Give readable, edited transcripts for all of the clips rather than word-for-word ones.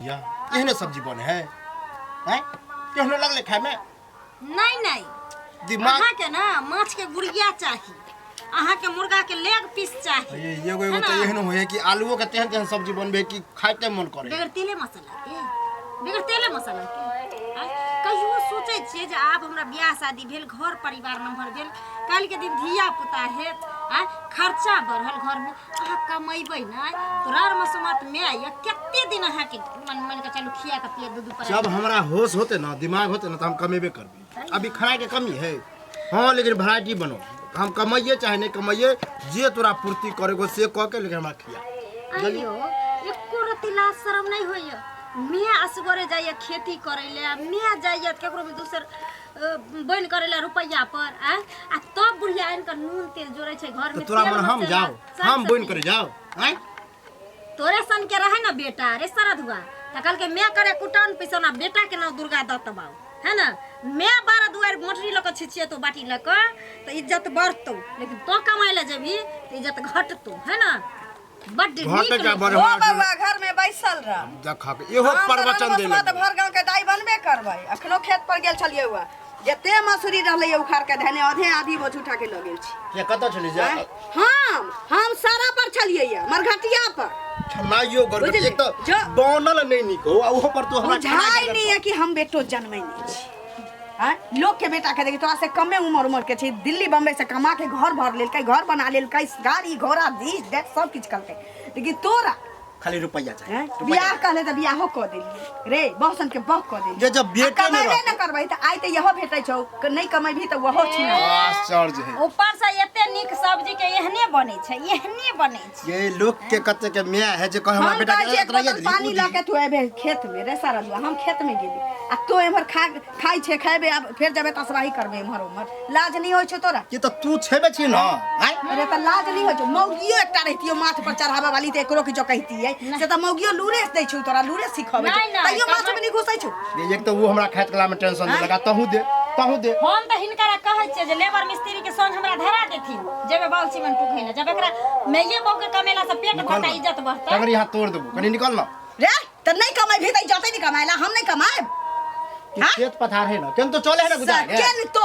या एहने सब्जी बने है हैं केहनो लगले खाए में नहीं नहीं दिमाग अहाँ के ना माछ के गुड़िया चाही अहाँ के मुर्गा के लेग पीस चाही ये एगो एगो है तो ना? एहनो होए कि आलूओ के तेहन तेहन सब्जी बनबे कि खाइते मन करे बगैर तेले मसाला के बगैर तेले मसाला के आँय? कहियो सोचै छियै जे आब हमरा बियाह शादी भेल घर परिवार नम्हर भेल काल्हि के दिन धिया पुता हेत आँय खर्चा बढ़ल घरमे अहाँ कमेबै नहि तो रार मसोमात माय यऽ कते दिन अहाँके मन मन के चलू खिया के पिया दूध पर जब हमरा होश होते ना दिमाग होते ना तो हम कमेबे करबे अभी खाए के कमी है हाँ लेकिन वैरायटी बनो हम कमाइए चाहे नहीं कमाइए जे तोरा पूर्ति करे को से कह के लेकिन हमरा खिया अयो एको रत्ती लाज शरम नहीं होइए मियाँ असगरे जाइए खेती करै ले आ मियाँ जाइए केकरो भी दोसर बनि करै ले रुपैआ पर आ आ तब बुढ़िया आनि कऽ नून तेल जोड़ै छै घर तो में तोरा तेल मन हम मसाला, जाओ साग हम बन सब्जी। करे जाओ आँय तोरे सन के रहे ना बेटा रे सरधुआ त कहलकै मैं करे कुटन पिसौना बेटा के नाम दुर्गा दत्त बाबू है ना मैं बारह दुआर मोटरी लऽ कऽ छिछिएतौ बाटी लऽ कऽ तऽ इज्जत बढ़तौ लेकिन तो कमाइ लए जेबही तऽ इज्जत घटतौ है ना बड्ड घटे नीक का लोक। बड़ ओ बउआ घर में बैसल रह देखा के इहो हम तऽ प्रवचन दे रंगमसुआ तऽ भर गाँव के दाई बनबे करबै अखनो खेत पर गेल छलियै हुआ जते मसूरी रहलै उखाड़ के धने आधे आधी बोझ उठा के लऽ गेल छी के कतऽ छली जा आँय? हम सारा पर छलियै या मरघटिया पर छनाइयो गड़गड़ बुझली? एक तऽ जो- बनल नहीं नीक हो आ ओहो पर तू हमरा बुझाइ नहीं है कि हम बेटो जन्मै नहीं छी आँय? लोग के बेटा के देखी तोरा से कमे उम्र उम्र के छी दिल्ली बम्बई से कमा के घर भर लेलकै घर बना लेलकै गाड़ी घोड़ा दिस that सब किछु कलकै लेकिन तोरा खाली रुपैया चाही हैं? रुपैया बियाह कहले तऽ बियाहो कऽ देलियै रे बहुसन के बह कऽ देलियै जे जब बेटे आ नहि कमेबे रहतै। नहि करबै तऽ आइ तऽ इहो भेटै छौ नहि कमेबही तऽ ओहो छिना आश्चर्य है ऊपर से एते नीक सब्जी के एहने बनै छै एहने बनै छै ये लोग के कते के माय है जे कहे हमरा हम बेटा कहै के छियै एक एतना बोतल ये पानी लऽ के तू एबे खेत में रे सारा हम खेत में गेली आ तू एम्हर खा खाइ छै खेबे आब फेर जेबे तसबाही करबे एम्हर ओम्हर लाज नहि होइ छौ तोरा ये तऽ तू छेबे छी ना आँय? अरे तऽ लाज नहि होइ छौ मौगियो एकटा रहितियो माथ पर चढ़ाबे वाली तऽ एकरो किछो कहितियै से तऽ मौगियो लूरे दै छौ तोरा लूरे सिखबै छौ नहि, नहि, तैयो माथ में नहि घुसै छौ ये एक तऽ वो हमरा खाइत कला में टेंशन दे लगा तहू दे तहू दे हम तऽ हिनकरा कहै छियै जे लेबर मिस्त्री के संग हमरा धरा देथिन जेबे बाल सीमेंट टुकै लए जब एकरा मैये बहू के कमेला से पेट निकल भरता ना। इज्जत बढ़ता अगर यहाँ तोड़ देबो कनी निकल ना रे तऽ नहि कमेबही तऽ जतै नहि कमाएला हम नहि कमाएब कि खेत पथार है ना केन तो चले है ना गुजार के केन तो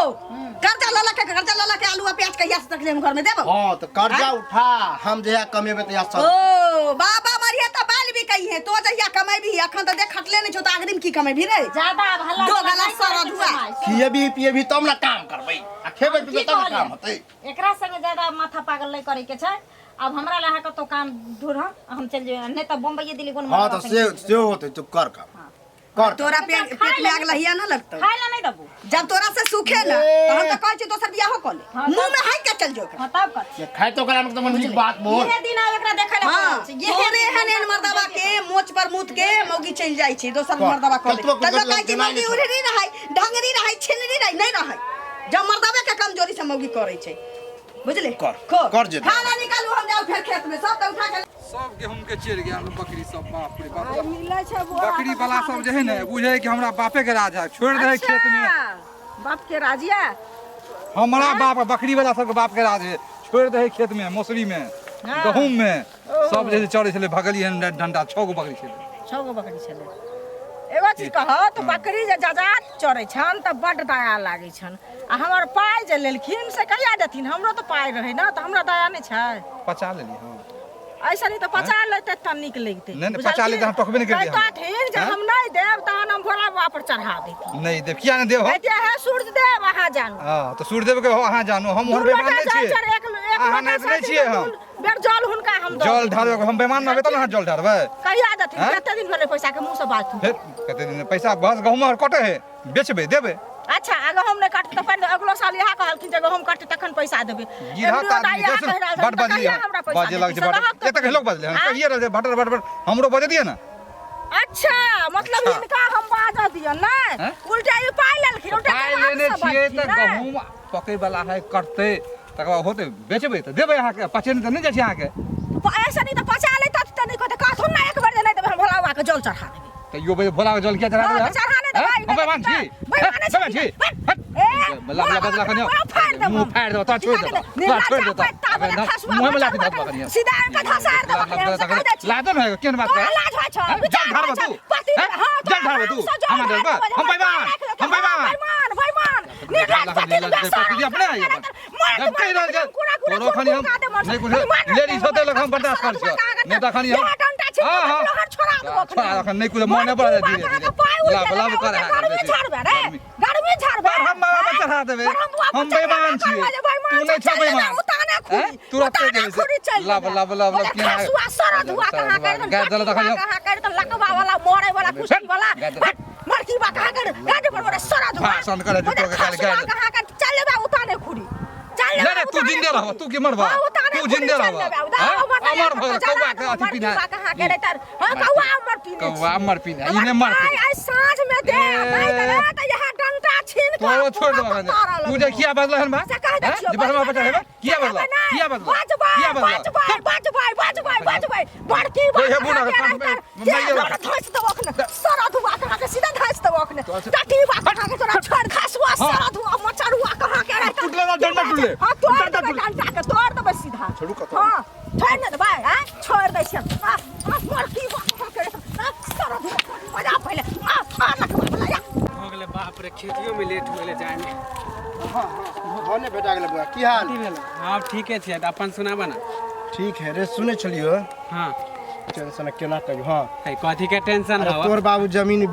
कर्जा लऽ लऽ के कर्जा लऽ लऽ के आलू आ प्याज कहिया से तकले हम घर में देबो हां तो कर्जा उठा हम जहिया कमेबे तहिया सब ओ बाबा मरिया तऽ बाल भी कही है तो जहिया कमेबी अखन तऽ देख खटले नहि छौ तऽ अग्रिम की कमेबी रे ज्यादा आब हल्ला दो गुल्ला गला नहि करैके सरद हुआ। समय। खिएबी पिएबी तब ना काम करबै आ खेबै हम पीबै की तब ना कहलियै? काम होतै एकरा संगे ज्यादा माथा पागल नहि करे के छै अब हमरा लए अहाँ कतौ काम ढूढ़ हम चलि जेबै नहि तऽ बम्बई दिल्ली कोन हां तो से से होतै तो कर काम कर तोरा पेट पेट में आग लहिया ना लगतौ खाय ला नहीं देबू जब तोरा से सूखे ना तो हम तो कहै छी दोसर बियाहो कऽ ले हाँ, मुंह में हाथ के चल जो हां तब कर ये खाए तो करा में तो मन नीक बात बोल इहे दिन आब एकरा देखै ला हाँ पड़ल छै। इहे तोरे दिन एहन एहन मर्दबा के मोच पर मूत के मौगी चलि जाइ छै दोसर मर्दबा कऽ ले कतबो तऽ लोक कहै छै देनाइ मौगी नहि उड़री रहै ढंगरी रहै छिनरी रहै नहि रहै जब मर्दबे के कमजोरी से मौगी करै छै बुझले कर, खो। कर जेतै। खाना निकालू हम जाउ फेर खेत में सब तऽ उठा के सब गेहूं के चढ़ि गेल बकरी सब बाप रे बाप मिलै छै बोरा बकरी वाला सब जे है ने बुझे कि हमरा बापे के राज है छोड़ दे खेत में बाप के राजिया हमरा बाप बकरी वाला सबके बाप के राज है छोड़ दे खेत में मौसरी में गहूम में सब जे चढ़े छलै भगलियै हन डंडा 6 गो बकरी छलै 6 गो बकरी छलै एगो चीज कह तऽ बकरी जे जजात चरै छनि तऽ बड्ड दया लागै छनि आ हमर पाइ जे लेलखिन से कहिया देथिन हमरो तऽ पाइ रहै ने तऽ हमरा दया नहि छै पचा लेली हम ऐसा नहीं तऽ पचा लेतै तऽ नीक लगतै नहि, नहि, पचा लेतै, हम टोकबे नहि करितियै हम। कहथिन जे आँय? हम नहि देब तहन हम भोला बाबा पर चढ़ा देती नहि देब किया नहि देब हम कहतियै हे सूर्य देव अहाँ जानू हँ तऽ सूर्यदेव के अहाँ जानू हम दू ओहन बेईमान लोटा नहि जल छियै चढ़ एक एक अहाँ लोटा नहि नहि साथी छियै दू हम बेर जल हुनका हम दऽ जल ढारबै हम बेईमान रहबै तब ने अहाँ जल ढारबै कहिया देथिन आँय? कते दिन भेलै पैसा के मुँह से बाजू फेर कते दिन पैसा बस गहूम आर कटे है बेचबै देबै अच्छा आ गहूम नहि कटतै तऽ फेर अगलो साल इएह कहलखिन जे गहूम कटतै तखन पैसा देबै गिरहत एमरियो आदमी दाइ इएह देखो कहि रहल बड छथिन, तऽ बजली कहिया हन हमरा पैसा बाजे लगै छै देथिन? बड से रहक एतक लोक बजले हन आँय? कहिए रहल छै भटर भटर हमरो बजे दिअ ने अच्छा मतलब अच्छा। हिनका हम बाजऽ दिअ नहि आँय? उल्टा ई पाइ लेलखिन उल्टा पाइ दिमाग लेने से छियै बजथिन, तऽ नहि? गहूम पकै वाला है कटतै तकर बाद होतै बेचबै तऽ देबै अहाँके पचेने तऽ नहि जाइ छै अहाँके ऐसा नहीं तऽ पचा लेतथि तऽ नहि कहतै कहथुन ने एक बेर जे नहि देबै हम भोला बाबाके जल चढ़ा देबै तैयो भोला के जल किया चढ़ा हँ, देबै तऽ चढ़ा नहि देबै हम बेईमान छी बेईमाने बेईमान छी हट। ए, बला बला बला कनियो मुँह फाड़ि देबौ। मुँह फाड़ि देबौ तोरा छोड़ि देबौ तोरा छोड़ि देबौ मुँह में लाथी धऽ देबौ कनियो सीधा आनि कऽ धसारि देबौ कनियो, हम से कहि दै छी। लादन है केहन बात तोरा है लाज होइ छौ, हैं? विचार जल ढारबऽ होइ छौ, तू पति हैं? हाँ, जल ढारबऽ तू आरामसँ जल हमरा ढारबऽ, डरबऽ हम बेईमान हम बेईमान बेईमान बेईमान निर्लज पति पति अपने आई अपन जब कहि रहल छै तोरो खाली हम नहि कुछ लेडीज होते लग हम बर्दाश्त कर छियो नहि तऽ खाली हम हाँ हाँ हाँ छोड़ा देबो छोड़ा अखन नहि कुछ मोने बढ़ धीरे धीरे लब लब कर है गर्मी झाड़बे रे गर्मी झाड़बे पर हम बाबा पर चढ़ा देबै हम बेईमान छियै तू नहि छौ बेईमान हैं? तुरते जे छै लब लब लब लब केना खसुआ सरद हुआ कहाँ कर गाय दल तखन हम कहाँ कर त लकवा वाला मरे वाला कुश्ती वाला गाय दल। मरकी बा कहाँ कर गाड़ी पर बड़े सरद हुआ भाषण करे छै तोरा के गाय दल। कहाँ कर चल लेबे उताने खुरी चल नहीं नहीं तू जिंदे रह तू की मरबा तू जिंदे रह अमर भऽ गेल कौआ के अथी पीना कहाँ के रे तर हां कौआ अमर पीने कौआ अमर पीने ई ने मर आइ आइ साँझ में दे नहीं त त यहाँ डंडा छीन के तोरो छोड़ देबो अखन तू जे किया बदला हन बा से कहि दै हैं? छियौ जे बहरमा पर चढ़ेबे किया बदला किया बदला बजबै किया बदला बजबै बजबै बजबै बजबै बड़की ओए हे बूढ़ा के कान में मारिए रख। धस देबो अखने सरद हुआ कहाँ के सीधा धस देबो अखने टटी बा कहाँ के तोरा छोड़ खसुआ सरद हुआ मचरुआ कहाँ के रहता टूटले ना डंडा टूटले। हां तोड़ डंडा देबै टूटले। डंडा के तोड़ देबै सीधा छोड़ू कतौ। हां छोड़ ने देबै हां छोड़ दै छियै आ आ बड़की बा कहाँ के रहता आ सरद हुआ बजा पहिले आ आ लखवा बला या हो गेलै बाप रे खेतियो में लेट हो गेलै जाय में हाँ ने बेटा गेलै बौआ की हाल की भेल हँ ठीके छै तऽ अपन सुनाबऽ ने ठीक है रे सुनै छलियो हाँ टेंशन केना कहियो हाँ है कथी के टेंशन अरे हवा तोर बाबू जमीन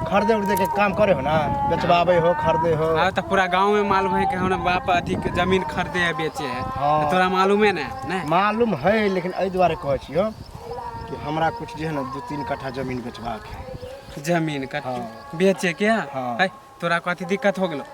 खरीदे उर्दे के काम करे हो ना बेचबाबे हो खरीदे हो हाँ तऽ पूरा गाँव में मालूम है कि हमरा बाप अथी के जमीन खरीदे है बेचे है हाँ। तऽ तोरा मालूमे ने ने मालूम है लेकिन एहि दुआरे कहै छियो कि हमरा कुछ जे है ना 2-3 कट्ठा जमीन बेचबाक है जमीन का हाँ। बेचे के हाँ। है तोरा कथी दिक्कत हो गेलो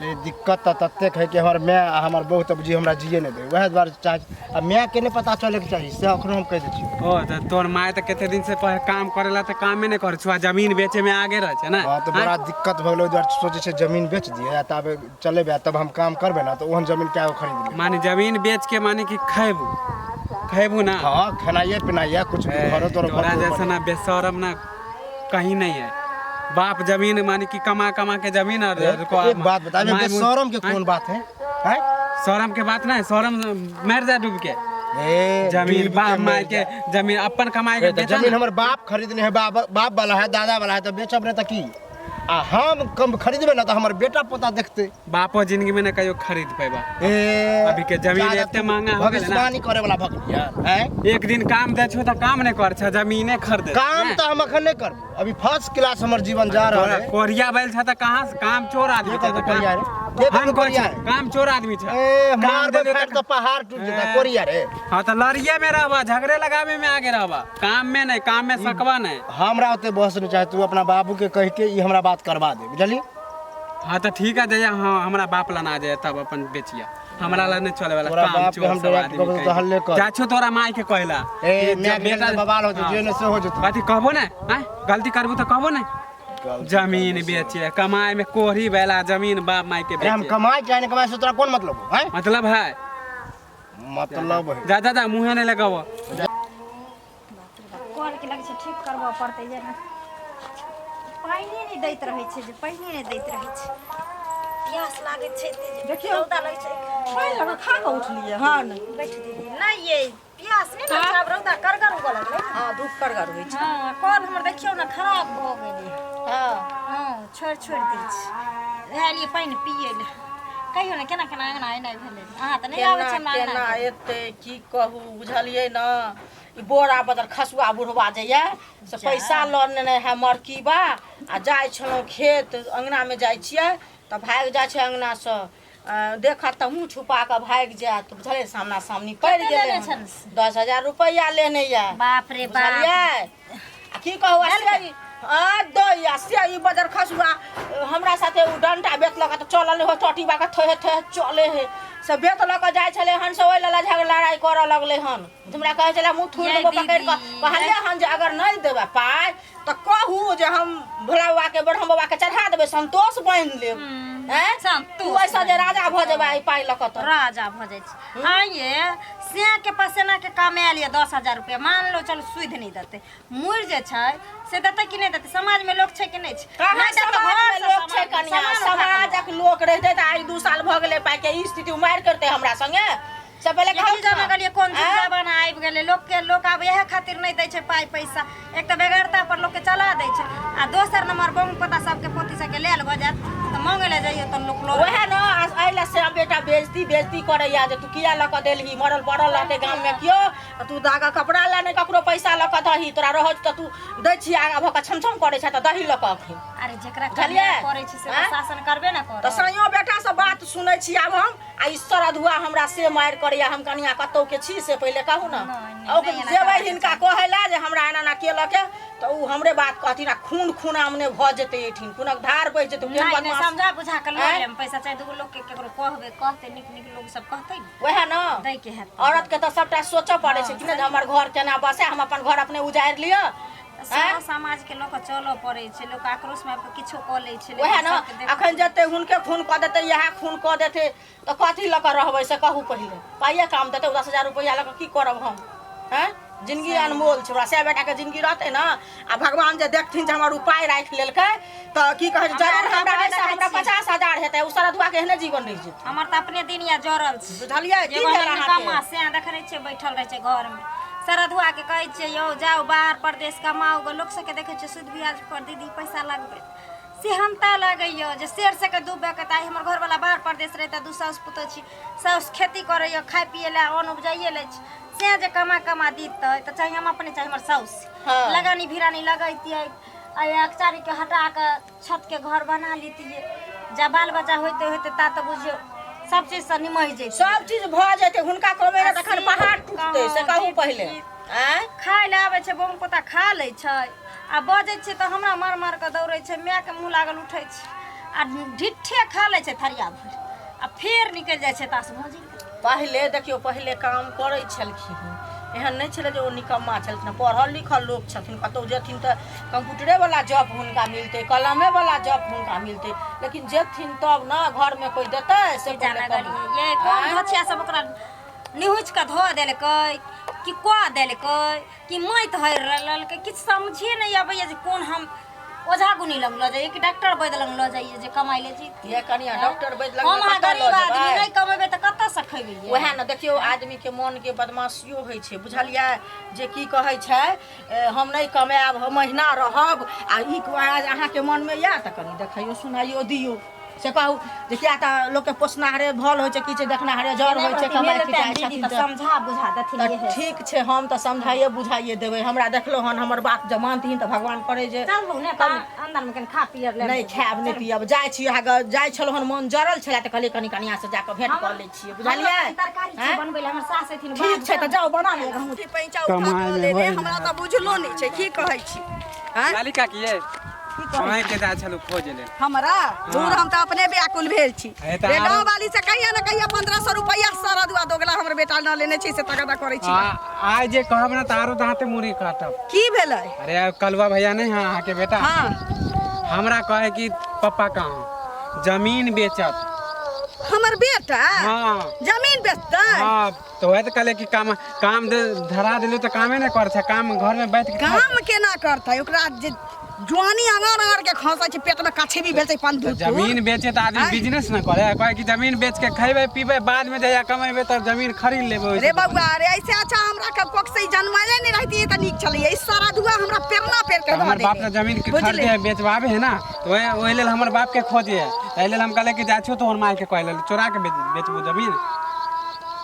रे दिक्कत तऽ ततेक है कि हमर माय आ हमर बहुत अब जी हमरा जिए नहि दे वएह दुआरे चाह आ मायके नहि पता चलैके चाही से अखनो हम कहि दै छियो ओ तऽ तोर माय तऽ कते दिन से पहिले काम करेला तऽ कामे नहि करै छौ आ जमीन बेचे में आगे रह छै ने हाँ तऽ बड़ा दिक्कत भऽ गेलै ओहि दुआरे सोचै छै जमीन बेच दिए आ तब चलेबै आ तब हम काम करबै ना तऽ ओहन जमीन कए गो खरीद लेबै माने जमीन बेच के माने कि खैबू खैबू ना हाँ खेनाइए पिनाइए कुछ घरो तोरो तोरा जैसा ना बेशरम ना कहीं नहीं है बाप जमीन माने कि कमा कमा के जमीन और एक बात बता बेशरम के कौन बात है हैं शरम के बात नहीं शरम मर जा डूब के ए जमीन डूब बाप के माय मर के जा। जमीन अपन कमाए के ए, तऽ बेचा जमीन ना। हमर बाप खरीदने है बाप बाप वाला है दादा वाला है तऽ बेचब नहि तऽ की आ हम कम खरीदबै ना तऽ हमर बेटा पोता देखतै बापो जिंदगी में ना कहियो खरीद पेबा ए अभी के जमीन ज्यादा एते तू महंगा हो गेलै ना। भविष्यवाणी करे वाला भऽ गेलियै हैं एक दिन काम दे छो तऽ काम नहीं कर छ जमीने खरीदे काम तऽ हम अखन नहि करबो अभी फर्स्ट क्लास हमर जीवन जा रहल है कोरिया बैल छ तऽ कहाँ से काम चोर आदमी के छ कहलकै तऽ कोरिया रे? के हम कहलकै कहै कोरिया छी, रे? काम चोर आदमी छ ए काम मारबै देलियै फाटि तऽ पहाड़ टूटि जेतै ए। कोरिया रे हाँ तऽ लड़िए में रहबा झगड़े लगावे में आगे रहबा काम में नहीं काम में सकबा नहीं हमरा ओते बहस नहि चाहे तू अपना बाबू के कहि के ई हमरा बात करवा दे बुझली हाँ तऽ ठीक है जइया हाँ हमरा बाप ला ना जाए तब अपन बेचिया हमरा ला नहीं चले वाला तोरा काम बाप के चोर हम सब डायरेक्ट आदमी कहबो तऽ कहीं। हल्ले कर। जा छो तोरा माय के कहला ए कि माय जब के बेटा तऽ बवाल हो जेतौ जे ने से हो जेतौ कथी कहबो ने आँय गलती करबो तऽ कहबो ने जमीन बेचे कमाए में कोहरी बेला जमीन बाप माय के अरे हम बेचे कमाए चाहे नहीं कमाए से तोरा कौन मतलब हो हैं मतलब है मतलब है जा जा जा मुँहे नहीं लगाबो कल के लगै छै ठीक करबऽ पड़तै जेना पानिए नहि दैत रहै छै जे पानिए नहि दैत रहै छै प्यास लागैत छै एते जे देखियौ। रौदा लगै छै पानि लऽ कऽ खा कऽ उठलियै हन बैठ दीदी नहि ये प्यास नहि लगै छै आब रौदा करगर उगऽ लगलै ने हँ धूप करगर होइ छै हँ कल हमर देखियौ ने खराब भऽ गेलै हँ हँ छोड़ि छोड़ि दै छै इएह लिए पानि पियै लए कहियौ ने केना केना अङ्गना एनाइ भेलै अहाँ तऽ नहि आबै केना छै हमरा केना अङ्गना एतै की कहू बुझलियै ने ई बोरा बदल खसुआ बुढ़वा जे यऽ से पैसा लऽ लेने है मरकीबा आ जाइ छलहुँ खेत अङ्गनामे जाइ छियै तऽ भागि जाइ छै अङ्गनासँ देखत तऽ मुँह छुपा कऽ भागि जायत बुझलियै सामना सामनी पड़ि कते गेलै लेने हन। छनि से? 10,000 रुपैआ लेने यऽ बाप रे बाप बुझलियै आ की कहू आ से ई- आ दैया से ई बजर खसुआ हमरा साथे ओ डंटा बेत लऽ कऽ तऽ चलल हो चटी बा के थोहे थोहे चले हे से बेत लऽ कऽ जाइ छलै हन से ओहि लए झगड़ा लड़ाइ करऽ लगलै हन हमरा कहै छलै मुँह थुरि यै देबो पकड़ि कऽ दीदी। कहलियै हन जे अगर नहि देबै पाइ तऽ कहू जे हम भोला बाबाके ब्रह्म बाबाके चढ़ा देबै। देबै संतोष बान्हि लेब। हैं संतोष। तू ऐसा जे राजा भऽ जेबै एहि पाइ लऽ कऽ तऽ राजा भऽ जाइ छै। आइये सिया के पसेना के कमा लिअ 10,000 रुपया, मान लो चल सुधि नहि देतै, मुड़ि जे छै से देतै कि नहि देतै? समाज में लोक छै कि नहि छै? कहाँ नहि देतै, समाज में घरसँ लोक छै कनिया? सामान उठा कऽ समाजक लोक रहितै तऽ आइ 2 साल भऽ गेलै पाइ के ई स्थिति उमारि करतै हमरा संगे से पहिले की कहू जाना गेलियै कोन आँय? जमाना आबि गेलै। लोक के लोक आब इएह खातिर नहि दै छै पाइ पैसा। एक तऽ बेगरता पर लोक के चला दै छै आ दोसर नंबर बहु पता सबके पोती सबके लेल भऽ जायत तऽ मांगे लए जइयौ तऽ लोक लऽ वएह ने एहि लए से बेटा बेइज्जती बेइज्जती करैया जे तू किया लऽ कऽ देलही, मरल पड़ल रहतै गाममे केओ तऽ तू दागा कपड़ा लए नहि ककरो पैसा लऽ कऽ दही, तोरा रहै छौ तऽ तू दै छी, आगाँ भऽ कऽ छम छम करै छै तऽ दही लऽ कऽ अखन। अरे जेकरा बुझलियै? कमाइ पड़ै छै से तऽ आँय? शासन करबे ने तऽ करत। साइयो बेटा से बात सुनै छी आब हम आ ई सरधुआ हमरा से मारि करैया। हम कनिया कतौ के छी से पहिले कहू ने। नहि, नहि, आ ओकर नहि एना जेबै करबाक हिनका चाही। कहै लए जे हमरा एना एना केलक हे, तऽ ओ हमरे बात कहथिन आ खून खून आमने भऽ जेतै, एहिठिन खूनक धार बहि जेतै। केहन नहि नहि बदमाश। समझा बुझा कऽ लऽ आँय? लेब पैसा, चाहे दूगो लोक के केकरो कहबै, कहतै नीक नीक लोक सब कहतै ने वएह ने दै के हैत। औरत के तऽ सबटा सोचऽ पड़ै छै कि ने जे हमर घर केना बसै, हम अपन घर अपने उजाड़ि लिअ। सारा समाज के लऽ कऽ चलऽ पड़ै छै। लोक आक्रोश मे आबि कऽ किछो कऽ लै छै, वएह लेकिन ने सबके देखऽ अखन जेतै हुनके खून कऽ देतै, इएह खून कऽ देतै तऽ कथी लऽ कऽ रहबै से कहू पहिले। पाइए काम देतै? 10,000 रुपैआ लऽ कऽ की करब हम? हैं जिनगी अनमोल छै। हमरा सए बेटाके जिनगी रहतै ने आ भगवान जे देखथिन जे हमर उपाय राखि लेलकै तऽ की कहै छै हमरा जरूर हमरा अपने एहिसँ देखै हमरा छियै। 50,000 हेतै, ओ सरधुआके एहने जीवन रहि जेतै। हमर तऽ अपने दिन या जरल छै। बुझलियै की एगो भेल हमर अहाँके? निकम्मा से देखै नहि छियै बैठल रहै छै घरमे। सरधुआ के कहै छियै यौ जाउ बाहर परदेश कमाउ गो। लोक सबके देखै छियै सुद ब्याज पर दीदी पैसा लगबै, सेहनता लागैया जे शेर से के डूबे के। तऽ आइ हमर घरवाला बाहर परदेश रहिता, दू साउस पुतोह छी, साउस खेती करैया, खाय पियै लए अन्न उपजाइए लै छै, से जे कमा कमा दितै तऽ चाहे हम अपने चाहे हमर साउस लगानी भिरानी लगैतियै आ एकचारी के हटा कऽ छत के घर बना लितियै। जा बाल बच्चा होइते होइते ता तऽ बुझियौ सब चीजसँ निमहि जैतै, सब चीज भऽ जेतै। हुनका कमेने तखन से पहाड़ टूटतै से कहाँ कहू पहिले। आँय खाय लए आबै छै बहु पोता खा लै छै आ बजै छै तऽ हमरा मार मार कऽ दौड़ै छै। मायके मुँह लागल उठै छै आ ढिट्ठे खा लै छै थरिया भरि आ फेर निकलि जाइ छै तास भौजी। पहिले देखियौ पहिले काम करै छलखिन, एहन नहि छलै जे ओ निकम्मा छलखिन। पढ़ल लिखल लोक छथिन, कतहु जेथिन तऽ कम्प्यूटरेवला जॉब हुनका मिलतै, कलमेवला जॉब हुनका मिलतै, लेकिन जेथिन तब ने घरमे कोइ देतै से की पहिले जाने कहू। गेलियै ये कोन आँय? धोछिया सब ओकरा निहुँचि कऽ धऽ देलकै कि कऽ देलकै कि माटि हरि लेलकै, किछु समझे नहि अबैया जे कोन हम ओझा गुनी लग लऽ जाइए कि डॉक्टर वैद्य लग लऽ जाइए जे कमाइ ले जीत। ये कनिया डॉक्टर वैद्य लग हम अहाँ कतऽ लऽ गरीब आदमी जेबै? नहि कमेबै तऽ कतऽसँ खेबै ये? वएह ने देखियौ आदमीके मोनके बदमाशियो होइ छै, बुझलियै जे की कहै छै हम नहि कमायब, हम महीना रहब आ ई अहाँके मोनमे यए तऽ कनि देखैयो सुनाइयो दियौ से कहू जे किया तऽ लोकके पोसनाहरे भल होइ छै की छै देखनाहरे जर होइ छै, कमाइ खिचाइ दीदी छथिन तऽ तऽ समझा बुझा देथिन। तऽ इहे ठीक छै, हम तऽ समझाइए बुझाइए देबै। हमरा देखलहुँ हन हमर बात जँ मानथिन तऽ भगवान करै जे चलू ने तऽ अन्दरमे कनि खा पियर लेब। नहि खायब नहि पियब, जाइ छी अहाँ जाइ छलहुँ हन, मन जरल छलै तऽ कहलियै कनि कनियाँसँ जाकऽ भेँट कऽ लै छियै, बुझलियै? तरकारी छै आँय? बनबै लए, हमर सास एथिन। ठीक छै तऽ जाउ बना लिअ। कि पैंचा उठा कमाइ कऽ मे लेने होइ हमरा तऽ बुझलो नहि छै। की कहै छी आँय? लाली काकी ये कमाइ के जाइ छलहुँ खोज लेल। हमरा दूर हम तऽ अपने व्याकुल भेल छी। हे तऽ रे आरो- गाँव वाली से कहिया ने कहिया 1500 रुपैआ सारा दुआ दोगला हमर बेटा न लेने छी से तगदा करै छी। आइ जे कहब ने तऽ आरो दाँते मुड़ी काटब। की भेलै? अरे कलुआ भैया नहीं है अहाँके बेटा? हाँ। हमरा कहे कि पप्पा कहाँ जमीन बेचत। हमर बेटा? हाँ। जमीन बेचतै? हाँ तऽ वएह तऽ कहले कि काम काम दे धरा देलू तऽ कामे नहि करै छै, काम घर में बैठ के खाइ। काम केना करतै? ओकरा जे जुआनी अङार अङार के खसै छै, पेट में कछेबी भेल छै तऽ पंदू। जमीन बेचे तऽ आदमी आँय? बिजनेस न करे, कहे कि जमीन बेच के खैबै पीबै, बाद में जहिया कमेबै तब जमीन खरीद लेबै ओहिसे। रे बबुआ रे, ऐसे अच्छा हमरा के कोख से जन्मले नहीं रहती तऽ नीक छलै। ई सारा दुआ हमरा पेरना पेर के तऽ धऽ हमर बाप देले। तऽ जमीन के बुझली? खरीदे बेचबाबे है ना, तऽ ओहि ओहि लेल हमर बाप के खोजे है, ताहि लेल हम कहले कि जाइ छियौ तोहर माय के कहे लेल चोरा के बेचबो जमीन,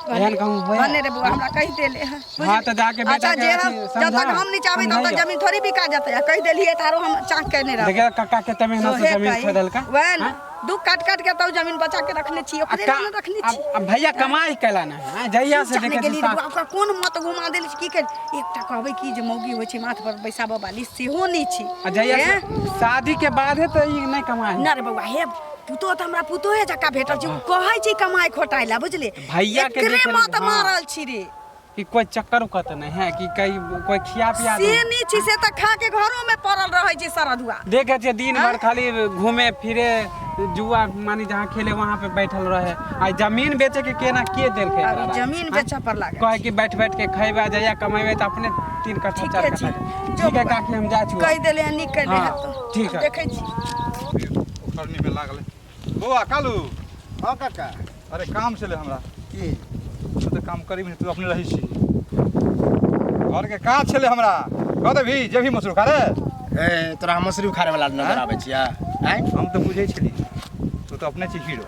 एहन कहूँ होय? भने रे बौआ हमरा कहि देले हँ। हाँ तऽ जाके बेटा अच्छा के जे अथी हम जब तक समझा हम नहीं चाहबै तब तक समझाइयो। जमीन थोड़ी बिका जेतै। आ कहि देलियै तऽ आरो हम चाह के नहि रहबै। देखियौ कक्का कते मेहनत से सोहे जमीन कही। खरीदलका। वएह ने दू काट काट के तब जमीन बचा के रखने छी, आ ओकरे का- लेल ने रखने छी। अब भैया कमाई कैला ना है जहिया से जाने देखे गेली छी रे बौआ, ओकरा कोन मत घुमा देली छै, की कर एकटा कहबै की जे मौगी होइ छै माथ पर बैसाबऽ वाली सेहो नहि छै। आ जहिया हे? से शादी के बाद है तऽ ई नहीं कमाई। ना रे बौआ, हे पुतोह तऽ हमरा पुतोहे जकाँ भेटल छै। ओ कहै छै कमाइ खोटाइ लए, बुझली? भैया के एकरे देखल- मत हाँ। मारल छी रे। कि कोई चक्कर उक्कर तऽ नहीं है कि कहीं कोई खिया पिया से दे। नहीं छी से तऽ खा के घरो में पड़ल रहै छै सरधुआ। देखे छियै दिन भर खाली घूमे फिरे, जुआ मानी जहाँ खेले वहाँ पे बैठल रहे। आ जमीन बेचे के केना के देलकै अभी एकरा? जमीन बेचऽ पर लागल। कहे कि बैठ बैठ के खैबे, जहिया कमेबे तऽ अपने 3 कट्ठा ठीके 4 छी। कट्ठा। जो ठीक है काकी, हम जाइ छी। कहि देले हन, नीक कैले हाँ, हन तो। ठीक है। देखै छी। उखड़नी में लागल है। बौआ कालू। हाँ काका। अरे काम छलै हमरा। की? तू तऽ काम करी तू अपने रहै छी। घर के काज छलै हमरा। कह देबही जेबही मसरू खा रे। ए तोरा हम मसुरी उखाड़े वाला नजर आबै छियै? आँय? हम तऽ बुझै छली तू तऽ अपने छी हीरो।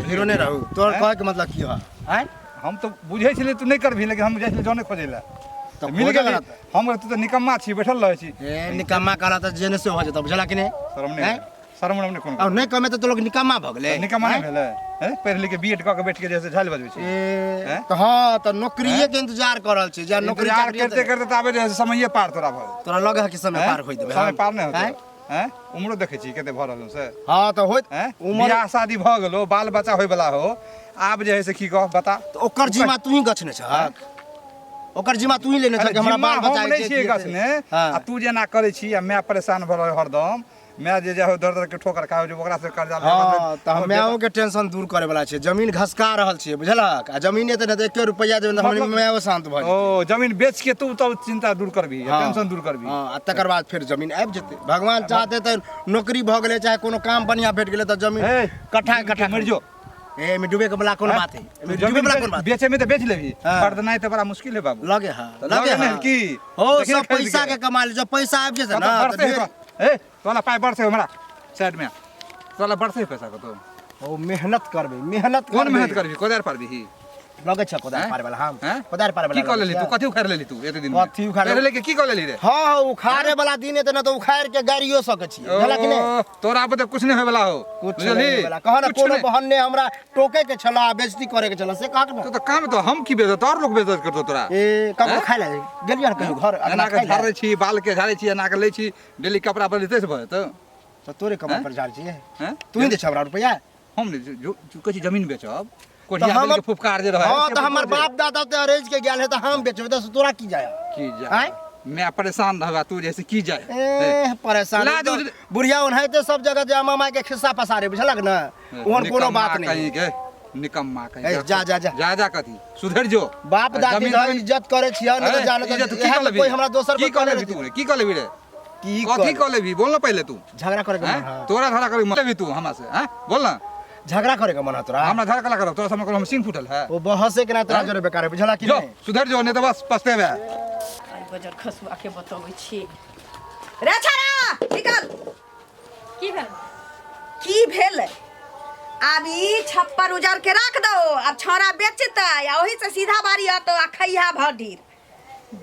हीरो नहि रहू तोहर आँय? कहै के मतलब की है? आँय? हम तऽ बुझै छली तू नहि करबही, लेकिन हम जाइ छली जने खोजै लए तऽ मिल खोजऽ गेली। लए हम तू तऽ निकम्मा छी, बैठल रहै छी। ए निकम्मा कहला तऽ जेने से हो जेतौ, बुझला कि नहि? शरम नहि आँय? शरम उरम नहि कोनो। और नहि कमेतै तऽ लोक निकम्मा भऽ गेलै। निकम्मा नहि आँय? भेलै? हैं? पढ़ि लिख के बीएड कऽ के बैठ के जे से झालि बजबै छी। ए हैं? तऽ हाँ, तऽ नौकरिये के इंतजार कऽ रहल छी। जे नौकरी इंतजार चाकरी करते करते तऽ आबै जे समये पार तोरा भऽ जेतौ। तोरा लगे है कि समय हैं? पार होई देबै? समय पार नहि आँय? होतौ। हैं? उम्रो देखै छी कते भऽ रहल से। हाँ तऽ होइत हैं? उमर बियाह शादी भऽ गेलो, बाल बच्चा होय वाला हो, आब जे है से की कह बता। तऽ ओकर जिम्मा तू ही गछने छहक? ओकर जिम्मा तू ही लेने अरे छह कि हमरा जिम्मा बाल हम बच्चा नहि के छियै की हेतै? गछने। हाँ। आ तू जेना करै छी आ माय परेशान भऽ रहल हरदम, माय जे जाय दर दर के ठोकर खाय जे ओकरा से कर्जा ले। हाँ तऽ हम मायो के टेंशन दूर करे वाला छै। जमीन घसका रहल छियै, बुझलक? आ जमीने तऽ नहि तऽ 1 रुपैआ देबै तऽ हमर मतलब- मायो शांत भऽ जेतै। ओ जमीन बेच के तू तब चिंता दूर करबी, हाँ। टेंशन दूर करबी। हाँ, आ तकर बाद फेर जमीन आबि जेतै। भगवान चाहते तऽ नौकरी भऽ गेलै, चाहे कोनो काम बढ़िआँ भेट गेलै तऽ जमीन हे, कट्ठा कट्ठा मरि जो। ए एहिमे डूबे के वाला कोन हैं? बात है? एहिमे जमीन डूबे वाला कोन बात? बेचे में तऽ बेच लेबही, हाँ। खरीदनाइ तऽ बड़ा मुश्किल है बाबू। लगे हाँ, तऽ लगे लगे हाँ। नहि की? हो देखिए सब खरीद पैसा के। के कमा ले, जब पैसा आबि जेतै कतऽ ना तऽ बरसे है ढेर- तो? ए तोला पाइ बरसे हमरा साइड में, तोला बरसे है पैसा कतौ? ओ मेहनत करबै, मेहनत कोन करबै। मेहनत करबी? कोदारि पारबी? लगे छ कोदारि हैं? पारे वाला हम? हैं? कोदारि पारे वाला की कऽ लगै लेली तू? छियै? कथी उखाड़ि लेली तू एते दिन में? कथी उखाड़ि पढ़ि लिख के की कऽ लेली रे? हाँ हाँ, उखाड़े वाला दिन एते ना तऽ उखाड़ि के गाड़ियो सकै छियै, बुझलक कि नहि? ओ, तोरा पर तऽ कुछ नहि होय वाला हो। कुछ बुझलही? नहीं होय वाला। कह ना कुछ कोनो नहि। बहन्ने हमरा टोके के छला, बेइज्जती करे के छला, से कहक ना। तो तऽ काम तो हम की बेइज्जत, और लोग बेइज्जत करतौ तोरा। ए ककरो हैं? खाय लए गेलियै हन कहियो घर एना अगना के खाय लए? झाड़ै छी, बाल के झाड़ै छी, एना के लै छी, डेली कपड़ा बदलते से भऽ जेतौ। तऽ तोरे कमाइ हैं? पर झाड़ै छियै? हैं? तू ही दै छ हमरा रुपैआ? हम नहि, जो कहै छी जमीन बेचब, तऽ कोठिया हम बेल के फुफकार जे रहै। हाँ, तऽ हमर बाप दादा तऽ अरेज के गेल है तऽ हम बेचबै तऽ तोरा की जाय? की जाय? आँय? मैं परेशान रहबा, तू जैसे की जाय? ए परेशान लाज तऽ उज- बुढ़िया ओनाहिते सब जगह जे मामा के खिस्सा पसारे, बुझलक ना? ओहन कोनो निकम्मा बात नहीं। कहीं के निकम्मा कहीं ए, के। जा, जा, जा। जा जा कथी सुधर जो। बाप दादी जमीन- धर इज्जत करे छियै, नहीं तऽ ए, जाने तऽ इज्जत की इएह कऽ तऽ लेबही? कोई हमरा दोसर की कोई कऽ कहने लेबही तू रे? की कऽ लेबही रे? की कथी कऽ कऽ लेबही बोल ना पहिले तू। झगड़ा करे के मन हैं? है? तोरा झगड़ा करे के मन लेबही तू हमरा से? हैं? बोल ना। झगड़ा करे के मन है तोरा? हमरा झगड़ा कला करब तोरा सामने कोनो हम सिंह फूटल है? ओ बहसे के ना तोरा हैं? जोरे बेकार है, बुझला कि जो नहीं? सुधर जो, नहीं तो बस पछतेबे। आई बजर खसुआ के बतबै छी। रे छाड़ा निकल। की भेल? की भेल? आब ई छप्पर उजार के राख दो, आब छौड़ा बेचतै आ ओही से सीधा बारी अतौ आ खैहा भर ढीर।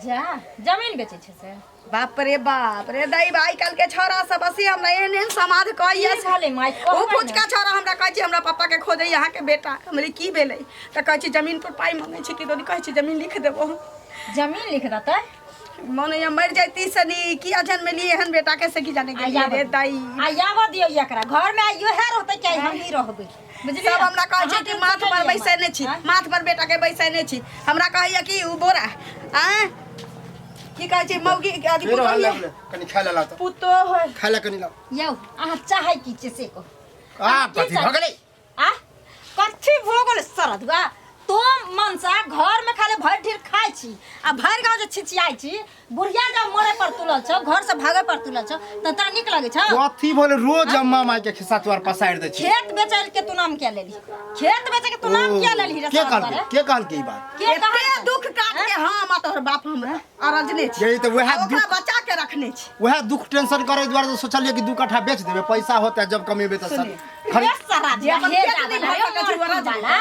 जा जमीन बेचै छै से? बाप रे बाप रे दाई, आइ काल्हि के छौड़ा सब असी हमरा एहन एहन समाज कहैया। की भेलै माय? ओ कहबै ने। फुचका छौड़ा हमरा कहै छै हमरा पापा के खोजै अहाँके बेटा। हमरे की भेलै तऽ कहै छै जमीन पर पाइ मंगै छै कि दीदी, कहै छै जमीन लिख देबो। जमीन लिख देतै? मन होइया मरि जैती सनी, किया जन्मेली एहन बेटा के से की जाने गेलियै रे दाई। आ आबऽ दियौ एकरा घर में, आइयो है रहतै कि हम ही रहबै, बुझलियै? सब हमरा कहै छै कि अहाँ माथ पर टेंशन नहि बैसेने छी, आँय? माथ पर बेटा के बैसेने छी। हमरा कहैया कि उ बोरा आँय की कहै छै मौगी अथी फेर पुतोह हल्ला भेलै। कनी खाय ला लाउ तऽ। पुतोह है। खाय ला कनी लाउ। यौ अहाँ चाहै की छै से कहू। आ की कथी भऽ गेलै? आ कथी भऽ गेलै सरदुआ? तो मनसा घर में खाली भरि ढेर खाइ छी आ भरि गाँव जे छिछियाइ छी, बुढ़िया जब मरे पर तुलल छौ, घर से भागे पर तुलल छौ, तऽ तोरा नीक लगै छौ? कथी बोले रोज अम्मा माय के खिस्सा तोहर पसारि दै छी। खेत बेचै के तू नाम किया लेली? खेत बेचै के तू नाम किया लेली रे के सरदुआ कहलकै? रे? के कहलकै ई बात? के एते कहलकै? दुख काट के हम आ तोहर बाप हमरा अरजने छी। यही तऽ वएह आ ओकरा दुख- बचा के रखने छी। वएह दुख टेंशन करे दुआरे तऽ सोचलियै कि 2 कट्ठा बेच देबै, पैसा होतै जब कमेबै तऽ सब खरीद। रे सारा जे अपन हे पेट जा नहि वाला, भर हे सकै छै, मरकी ओकरा वाला।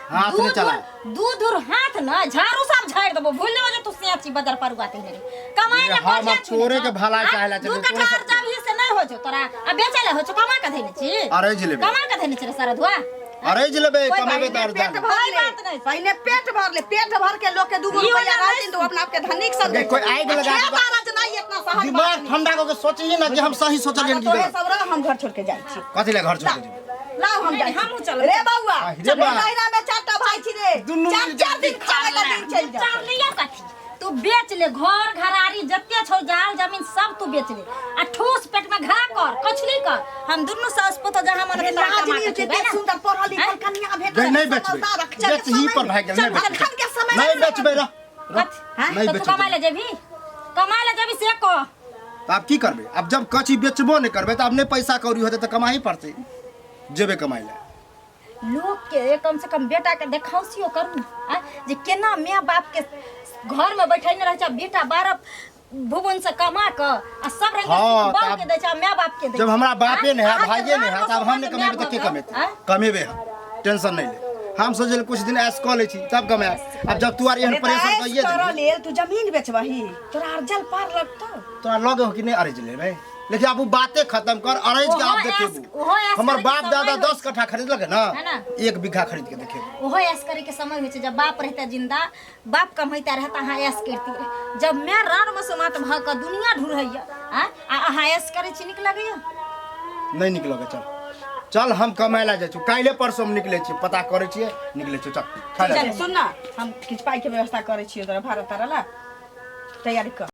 हाथ नहि चला। दू धुर हाथ न झाड़ू सब झाड़ि देबो, भूल जेबो जे तू सेची बदर परुआ तेने रे कमाई ये ले हम कोठिया अब तोरे के भलाई आँय? चाहेला दू चले, कट्ठा तोरे आर सब- जब ही से नहीं हो जो तोरा आ बेचे ले हो छौ, कमा के धैने छी। अरेज लेबै। कमा के धैने छी रे सारा धुआ। अरेज लेबै, कोई कमेबै बात तऽ पहिने पेट अरजान। भर कोई ले, बात नहीं। पहिने पेट भर ले, पेट भर के लोग के 2 गो ई रुपया वाला रहथिन तो अपना आप के धनिक समझै कोई आगि लगा खेत देबा- अरजनाइ इतना सहज बात दिमाग नहीं। ठंडा कऽ के सोचही ना कि हम सही सोचलियै कि तोहे गलत। सब रह, हम घर छोड़ के जाइ छी। कथी ले घर छोड़ के जेबै? लाओ हम जाइ छी। हमहूँ चलब। रे बौआ, आ, रे बा। नैहरा में 4टा भाई छी रे। रे दुनू चार मिल चार दिन खावे ला दिन चलि जातौ। चल कथी तू बेच ले घर घरारी जते छौ जाल जमीन सब तू बेच ले आ ठूस पेट में घा कर कुछ नहीं कर हम दुनू सास पुतो जहां मन रे हेतै लाज कमा नहीं के होते खेबै ना। सुंदर पढ़ल लिखल कन्या भेटल नहीं, नहीं बेचबै। समझदार अक्षर के बेच ही समय पर भागि गेल, चल, नहीं बेचबै। अखन के समय नहीं में बेचबै रह रह। कथी? हाँ? नहीं तो तू बेचबै। कमाय ले जेबही कमाय ले जेबही से कह तऽ आब की करबै आब जब कथी बेचबो नहि करबै तऽ आब नहि पैसा कौड़ी होतै तऽ कमाही पड़तै जेबै कमाइ लए लोक के कम से कम बेटा के देखाउसियो करू ने आँय? जे केना माय बाप के घर में बैठेने रहै छै बेटा 12 भुवन से कमा क आ सब रंग के हाँ, सुख बाप तब- के दै छै आ माय बाप के दै जब हमरा बापे नहि है आँय? भाइये नहि है अहाँके तऽ आब हम नहि राज कमेबै तऽ के माय कमेतै आँय? कमेबै हम टेंशन नहि ले हम सोचल कुछ दिन ऐश कऽ लै छी तब कमायब आब जब तू आर एहन रे तऽ प्रेशर ऐश दैये करऽ देली लेल तू जमीन बेचबही तोरा अर्जल पार लगतौ तोरा लगे हो कि नहि अरेज लेबै लेकिन आब उ बाते खत्म कर अरेज के ओहो आब ऐश- देखेबू ओहो ऐश हमर करैके बाप समय दादा होइ 10 कट्ठा खरीदलक है ना ना? 1 बीघा खरीद के देखेबू ओहो ऐश करे के समय होइ छै जब बाप रहता जिंदा बाप कमैता रहता अहाँ ऐश करती रहे जब मैं रण मसोमात भऽ कऽ दुनिया ढूढ़ैया आँय? आ अहाँ ऐश करै छी नीक लगैया नहीं निकल चल चल हम कमाय ला जाइ छी काल्हि परसों हम निकलै छी पता करै छियै निकलै छी चल खाय ला चल सुन ना हम किछु पाइके व्यवस्था करै छियौ तोरा भाड़ा तारा ला तैयारी कर।